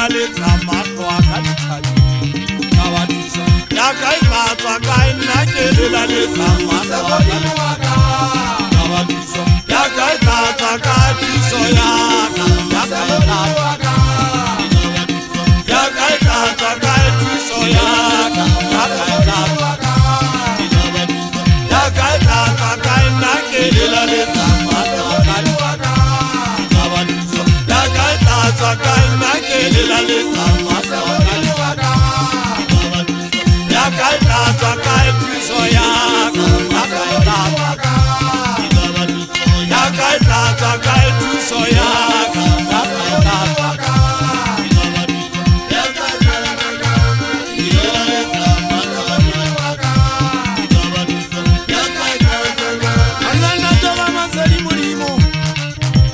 lelaletsa mahlo a ka dithabeng. Ya ka e tla tswa kae nna ke lelaletsa mahlo a ka dithabeng. Ya ka e tla tswa kae thuso ya ka. Ya ka e tla tswa kae. Ya ka e tla tswa kae thuso ya ka. Ya ka e tla tswa kae. Ya ka e tla tswa kae nna ke lelaletsa mahlo a ka dithabeng. Ya ka e tla tswa kae nna ke lelaletsa mahlo a ka dithabeng. Ya ka e tla tswa kae thuso ya ka. Ya ka e tla tswa kae. Ya ka e tla tswa kae thuso ya ka. Ya ka e tla tswa kae. Ya ka e tla tswa kae. Ya ka e tla tswa kae. Nna tsoga masedi Modimo.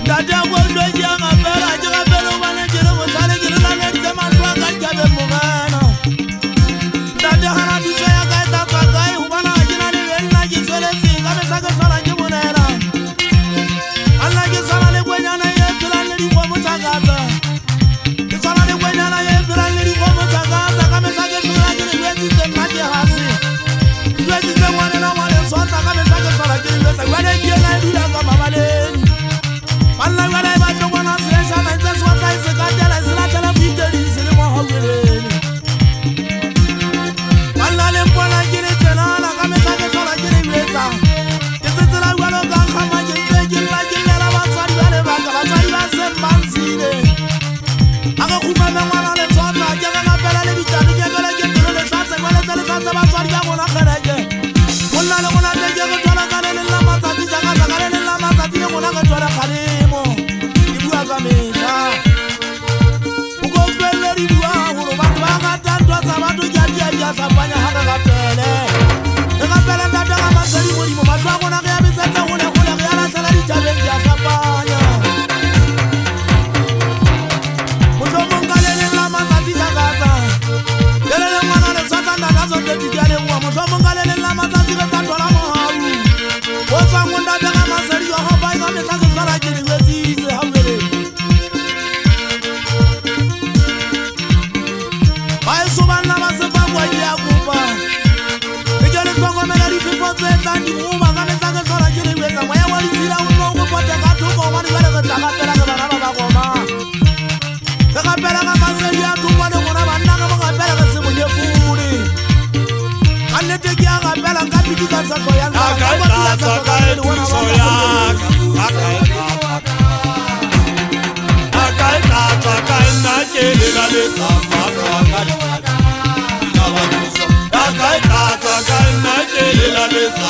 Ntate a ko ke a gapela, ke gapele gobane ke le bohlale, ke le laleditse mahlo a ka dithabeng Morena. Ntate gana thuso ya ka e tla tswa kae gobane ga ke na le benna ke tsweletse ka mehla ke tlhola ke bolela. A nna ke tshwana le kwenyana ye phelang le dikgomo tša katsa. Ke tshwana le kwenyana ye phelang le dikgomo tša katsa, ka mehla ke tlhola ke le jwetsitse nna ke hase. Ke jwetsitse ngwanena wa Lesotho ka mehla ke tlhola ke le jwetsa jwale ke ena e dula ka mabaleng. Banna jwale ba tlo bona seeshana ntse se otla e se katela e se latela moitedi se le mo hauhelele. Banna le mpona ke le tjenana ka mehla ke tlhola ke le jwetsa. Ke tsetsela jwalo ka kgama ke ntse ke lla ke llela batswadi ba lebaka batswadi ba seng ba ntshile. A re kgumame ngwana Letsotla ke re gapela le ditane ke jwale ke pelo lehlatse jwale tse lehlatse batswadi ba rona kgeleke. Monna le rona teng ke re thola ka le leng la matsatsi jakatsa ka le leng la matsatsi le rona re thola kgalemo. Ke bua ka mehla. O ko utlwelle di bua haholo batho ba rata ntwa tsa batho ke a tia di a hlapanya ha re rapele. Re rapele ntate ka masedi Modimo mahlo a rona re a betsetse hole hole re a lahlela dithabeng di a hlapanya. Mohlomong ka le leng la matsatsi jakatsa le le leng ngwana Letsotla ntate a tsotetse ke a leboha. Mohlomong ka le leng la matsatsi re tla thola mohau o tswang ho ntate ka masedi Jehova ka mehla ke tlhola ke le jwetsitse hauhelele. Baeso banna ba sefakwa ke a kopa le ke le hlokomele difefo tse tlang di goba ka mehla ke tlhola ke le jwetsa moya wa ditshila o tlo go pote ka thoko gobane jwale re tla gapela re bana ba ba goma. Re gapela ka masedi a thoko le rona banna re mo gapela re se mo nyefole. Ka nnete ke a gapela nka pitika tsheko ya Ya nna ka ka e tla kotula tswa tsheko ka kae pele bona thuso ba ya ka. ka. Ya ka e tla tswa kae. Ya ka e tla tswa kae nna ke lelaletsa mahlo a ka dithabeng. Ya ka e tla tswa kae nna ke lelaletsa